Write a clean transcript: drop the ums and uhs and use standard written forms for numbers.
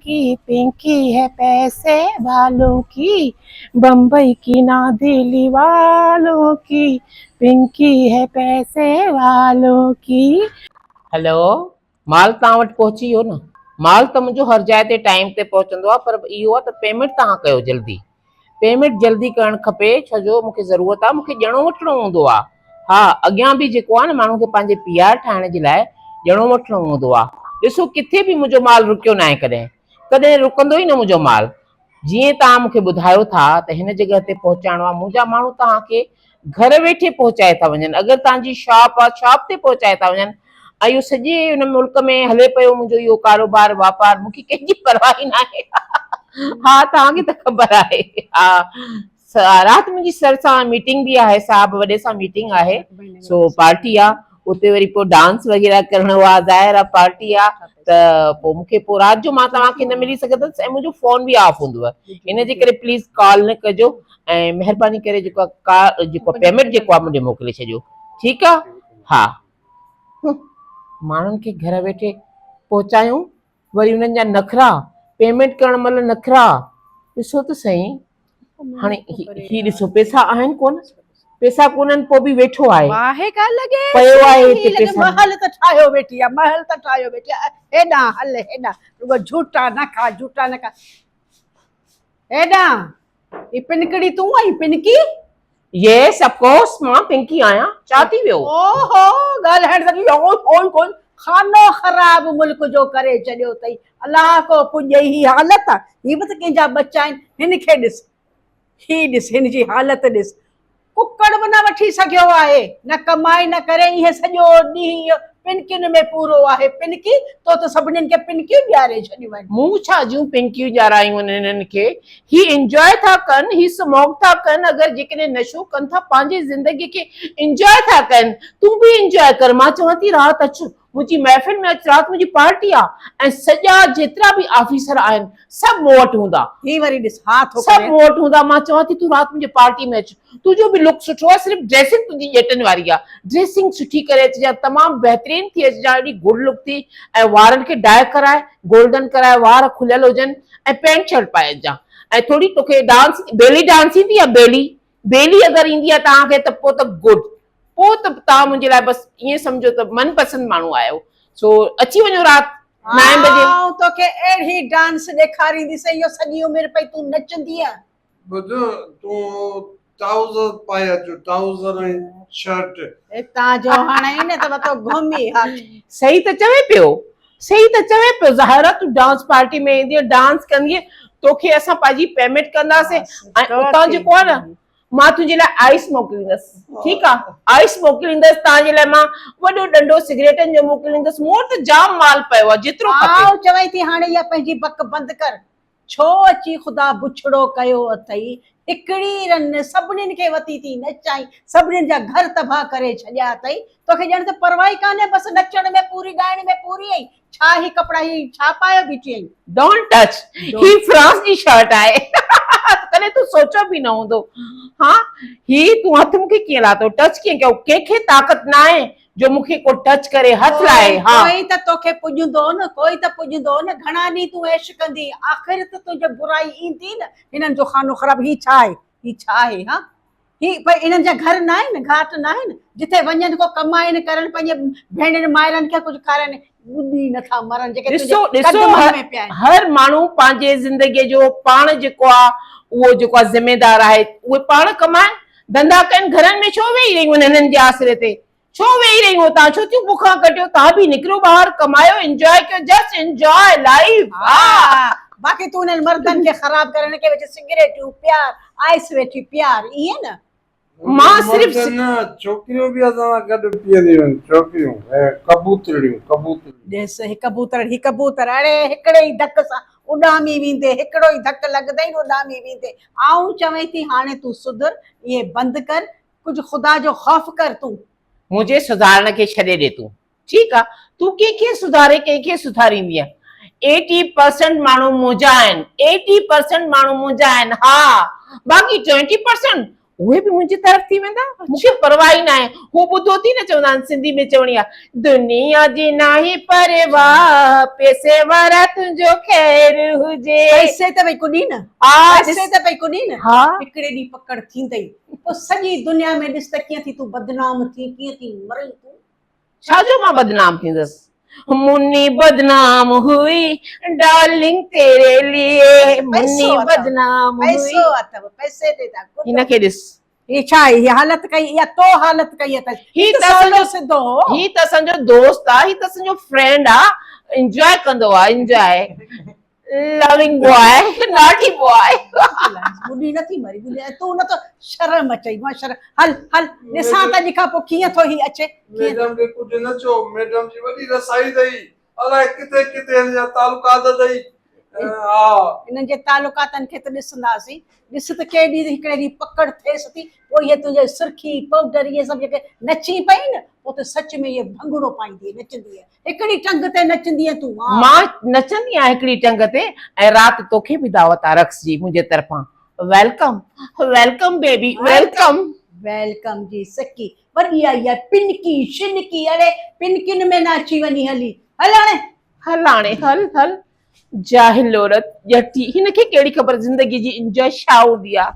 की पिंकी है पैसे वालों की बम्बई की ना दिल्ली वालों की पिंकी है पैसे वालों की. هلو مال توهان وٽ پهچي ويو نه؟ مال ته منهنجو هر جاء تي ٽائيم تي پهچندو آهي پر اهو آهي ته پيمينٽ توهان ڪيو جلدي. پيمينٽ جلدي ڪرڻ کپي ڇو جو مونکي ضرورت آهي مونکي ڄڻو وٺڻو هوندو آهي. ها اڳيان به جيڪو آهي نه ماڻهو کي پنهنجي پي آر ٺاهڻ جي لاء ڄڻو وٺڻو هوندو آهي. ڏسو ڪٿي به منهنجو مال رڪيو ناهي ڪڏهن ڪڏهن رڪندو ئي نه منهنجو مال. جيئن توهان مون کي ٻڌايو ٿا ته هن جڳهه تي پهچائڻو آهي منهنجا ماڻهو توهان کي گهر ويٺي پهچائي ٿا وڃن اگر توهان جي شاپ آهي شاپ تي پهچائي ٿا وڃن ۽ اهو سڄي ان ملڪ ۾ هلي پيو منهنجو اهو ڪاروبار واپار مون کي ڪنهن جي پرواهه ئي ناهي ها توهان کي ته خبر آهي ها رات منهنجي سر سان ميٽنگ به آهي صاحب وڏي سان ميٽنگ آهي سو پارٽي آهي اتي وري پوء ڊانس وغيره ڪرڻو آ ظاهر آ پارٽي آ ته پوء مونکي پوء رات جو مان توهان کي نه ملي سگهندس ۽ منهنجو فون به آف هوندو ان جي ڪري پليز ڪال نه ڪجو ۽ مهرباني ڪري جيڪو ڪا جيڪو پيمينٽ جيڪو آ منهنجي موڪلي ڇڏيو ٺيڪ آ ها ماڻهن کي گهر ويٺي پهچايون وري انهن جا نخرا پيمينٽ ڪرڻ مهل نخرا ڏسو ته سهي هاڻي هي ڏسو پيسا آهن ڪونه پيسا ڪونهن پوء به ويٺو آهي واهي ڪا لڳي پيو آهي هتي پيسا محل ته ٺاهيو ويٺي آ محل ته ٺاهيو ويٺي آ هيڏانهن هل هيڏانهن رڳو جهوٽا نه کا جهوٽا نه کا هيڏانهن هي پنڪڙي تون آهين پنڪي يس اف ڪورس مان پنڪي آهيان ڇا ٿي ويو؟ اوهو ڳالهائڻ ته او او ڪون خانو خراب ملڪ جو ڪري ڇڏيو اٿئي الله ڪو پڄئي هي حالت آ هي به ته ڪنهن جا ٻچا آهن هن کي ڏس هي ڏس هن جي حالت ڏس ڪڪڙ به نه وٺي سگهيو آهي نه ڪمائي نه ڪري ائين سڄو ڏينهن اهو پنڪين ۾ پورو آهي پنڪي تو ته سڀنين کي پنڪيون ڏياري ڇڏيون آهن. مون ڇا جون پنڪيون ڏيارايون آهن هنن کي هي انجواء ٿا ڪن هي سموڪ ٿا ڪن اگر جيڪڏهن نشو ڪن ٿا پنهنجي زندگي کي انجواء ٿا ڪن تون به انجواء ڪر مان چوان ٿي رات اچ منهنجي محفل ۾ اچ رات منهنجي پارٽي آ ۽ سڄا جيترا به آفيسر آهن سڀ مون وٽ هوندا. هي وري ڏس ها ٿو سڀ ڪري. مون وٽ هوندا مان چوان ٿي تون رات منهنجي پارٽي ۾ اچ تنهنجو به لڪ سٺو آهي صرف ڊريسنگ تنهنجي ڄٽن واري آ ڊريسنگ سٺي ڪري اچجان تمام بهترين ٿي اچجان اهڙي گڊ لڪ ٿي ۽ وارن کي ڊائي ڪرائي گولڊن ڪرائي وار کليل هجن ۽ پينٽ شرٽ پائي اچجان ۽ ٿوري توکي ڊانس بيلي ڊانس ايندي آ بيلي بيلي اگر ايندي آ توهان کي ته پوء ته گڊ پوء ته توهان منهنجي لاء بس ائين سمجهو ته من پسند ماڻهو آهيو سو اچي وڃو رات نائين بجي. آئون توکي اهڙي ڊانس ڏيکارينديس اهو سڄي عمر پئي تون نچندينء. ٻڌ تون ٽائوزر پائي اچ ٽائوزر ۽ شرٽ. هتان جو هڻئي نه ته وتو گهمي هٿ. صحيح ته چوي پيو صحيح ته چوي پيو ظاهر آ تون ڊانس پارٽي ۾ ايندينء ڊانس ڪندينء توکي اسان پنهنجي پيمينٽ ڪنداسين ۽ اتان جيڪو آ نه مان تنهنجي لاء آئس موڪليندس ٺيڪ آ آئس موڪليندس توهان جي لاء مان وڏو ڏنڊو سگريٽن جو موڪليندس مون وٽ ته جام مال پيو آ جيترو کپي. آئون چوين ٿي هاڻي اها پنهنجي بڪ بند ڪر ڇو اچي خدا بڇڙو ڪيو اٿئي؟ هڪڙي رن سڀنين کي وتي ٿي نچائين، سڀنين جا گهر تباهه ڪري ڇڏيا اٿئي. توکي ڄڻ ته پرواهه ئي ڪانهي، بس نچڻ ۾ پوري، ڳائڻ ۾ پوري آهين. ڇا هي ڪپڙا هي ڇا پايو بيٺي آهين؟ Don't touch, هي فرانس جي شرٽ آهي. ڪڏهن تو سوچيو به نه هوندو. ها، هي تون هٿ مون کي ڪيئن لاتو؟ ٽچ ڪيئن ڪيو؟ ڪنهن کي طاقت ناهي جو مون کي ڪو ٽچ ڪري، هٿ لائي، ها. ڪوئي ته توکي پڄندو نه، ڪوئي ته پڄندو نه، گهڻا ڏينهن تون عيش ڪندين، آخر ته تنهنجي برائي ايندي نه، هنن جو خانو خراب، هي ڇا آهي، هي ڇا آهي، ها، هي ڀئي انهن جا گهر ناهن، گهاٽ ناهن، جتي وڃن ڪو ڪمائين ڪرن، پنهنجي ڀيڻين مائرن کي ڪجهه کارائين، ٻڏي نٿا مرن جيڪي ڏسو تنهنجي ڏسو قدمن ۾ پيا آهن. هر ماڻهو پنهنجي زندگيء جو پاڻ جيڪو آهي اهو جيڪو آهي ذميدار آهي، اهي پاڻ ڪمائن، ڌنڌا ڪن، گهرن ۾ ڇو ويهي رهيون آهن هنن جي آسري تي، ڇو ويهي رهيون آهيو توهان ڇو ٿيون بکان ڪٽيو توهان به نڪرو ٻاهر ڪمايو انجواء ڪيو جسٽ انجواء لائيف ها باقي تون انهن مردن کي خراب ڪري هن کي ويٺي سگريٽون پيار آئس ويٺي پيار ائين نه. مان صرف مرد نه ڇوڪريون به اسان سان گڏ پيئنديون آهن ڇوڪريون ۽ ڪبوترڙيون ڪبوترڙيون. ڏس هي ڪبوتر هي ڪبوتر اڙي هڪڙي ئي ڌڪ سان اڏامي ويندي هڪڙو ئي ڌڪ لڳندئي نه اڏامي ويندي آئون چوين ٿي هاڻي تون سڌر اهي بند ڪر ڪجهه خدا جو خوف ڪر تون. منهنجي سڌارڻ کي ڇڏي ڏي تون ٺيڪ آ تون ڪنهن کي سڌاري ڪنهن کي سڌاريندينء ايٽي پرسنٽ ماڻهو منهنجا آهن ايٽي پرسنٽ ماڻهو منهنجا آهن ها باقي ٽوئنٽي پرسنٽ اهي به منهنجي طرف ٿي ويندا. مون کي پرواهه ئي ناهي. هو ٻڌو ٿي نه چوندا آهن سنڌي ۾ چوڻي آهي دنيا جي ناهي پرواهه پئسي وارا تنهنجو خير هجي. پئسي ته پئي ڪڏي نه. ها پئسي ته پئي ڪڏي نه. ها. هڪڙي ڏينهن پڪڙ ٿيندئي. پوء سڄي دنيا ۾ ڏس ته ڪيئن ٿي تون بدنام ٿين ڪيئن ٿي مرين تون. ڇا جو مان بدنام ٿيندس؟ مني بدنام هئي ڊارلنگ تيري ليي مني بدنام هئي. پئسو اٿو پئسي تي ٿا ڪڏو. هن کي ڏس. هي ڇا آهي هي حالت ڪئي اها تو حالت ڪئي اٿس. هي ته اسان جو سڌو هو. هي ته اسان جو دوست آ هي ته اسان جو فرينڊ آ انجواء ڪندو آ enjoy. Loving boy naughty boy. ٻڏي نٿي مري ٻڏي تون نه ته شرم اچئي مان شرم هل هل ڏسان ته اڄ کان پوء ڪيئن ٿو هي اچي. ميڊم کي ڪجهه نه چئو ميڊم جي وڏي رسائي اٿئي الائي ڪٿي ڪٿي هن جا تعلقات اٿئي ها. انهن جي تعلقاتن کي ته ڏسنداسين ڏس ته ڪيڏي هڪڙي ڏينهن پڪڙ ٿيس ٿي پوء اهي تنهنجي سرخي پائوڊر اهي سڀ جيڪي نچين پئي نه پوء ته سچ ۾ اهي ڀنگڙو پائيندي نچندي هڪڙي ٽنگ تي نچندينء تون ها. مان نچندي آهيان هڪڙي ٽنگ تي ۽ رات توکي به دعوت آ رقص جي منهنجي طرفان welcome welcome baby welcome. Welcome جي سڪي وري آئي آهي پنڪي شنڪي اڙي پنڪين ۾ نه اچي وڃي هلي هل هاڻي. هل هاڻي هل هل جاهل عورت ڄٽي هن کي ڪهڙي خبر زندگي جي انجواء ڇا هوندي آ.